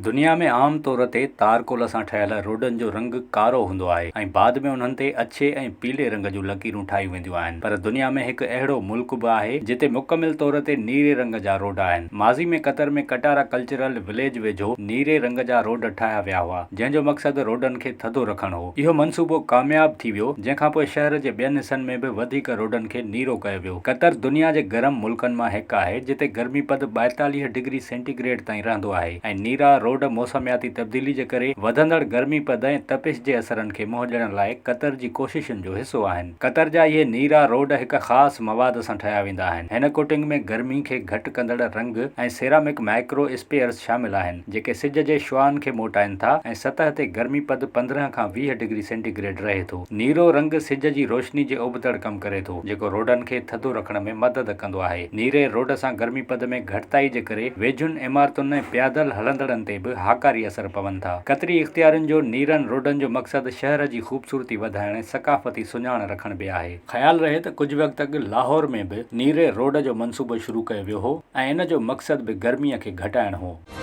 دنيا ۾ عام طور تي تارڪول سان ٺهيل روڊن جو رنگ ڪارو هوندو آهي ۽ بعد ۾ انهن تي اڇي ۽ پيلي رنگ جون لڪيرون ٺاهيون وينديون آهن پر دنيا ۾ هڪ اهڙو ملڪ به آهي جتي مڪمل طور تي نيري رنگ جا روڊ آهن. ماضي ۾ قطر ۾ ڪٽارا ڪلچرل وليج ويجهو نيري رنگ جا روڊ ٺاهيا ويا هئا جنهن جو مقصد روڊن کي ٿڌو رکڻ هو. اهو منصوبو ڪامياب ٿي ويو جنهن کانپوء شهر جي ٻين حصن ۾ به وڌيڪ روڊن کي نيرو ڪيو ويو. قطر دنيا جي گرم ملڪن مان هڪ آهي جتي گرمي پد 42 ڊگري سينٽي گريڊ تائين رهندو آهي ۽ نيرا روڊ موسمياتي تبديلي جي ڪري وڌندڙ گرمي پد ۽ تپش جي اثرن کي منهن ڏيڻ لاء قطر جي ڪوششن جو حصو آهن. قطر جا اهي نيرا روڊ هڪ خاص مواد سان ٺاهيا ويندا آهن. هن ڪوٽنگ ۾ گرمي کي گهٽ ڪندڙ رنگ ۽ سيرامڪ مائڪرو اسپيئرز شامل آهن، جيڪي سج جي شعاعن کي موٽائين ٿا ۽ سطح تي گرمي پد 15 کان 20 ڊگري سينٽي گريڊ رهي ٿو. نيرو رنگ سج جي روشني جي ابتڙ ڪم ڪري ٿو، جيڪو روڊن کي ٿڌو رکڻ ۾ مدد ڪندو آهي. نيري روڊ سان گرمي پد ۾ گهٽتائي جي ڪري ويجهن عمارتن ۽ پيادل هلندڙن تي به هاڪاري اثر پون ٿا. قطري اختيارين جو نيرن روڊن جو مقصد شهر جي خوبصورتي وڌائڻ ۽ ثقافتي سڃاڻ رکڻ به آهي. خيال رهي ته ڪجهه وقت اڳ لاهور ۾ به نيري روڊ جو منصوبو شروع ڪيو ويو هو ۽ ان جو مقصد به گرمي کي گهٽائڻ هو.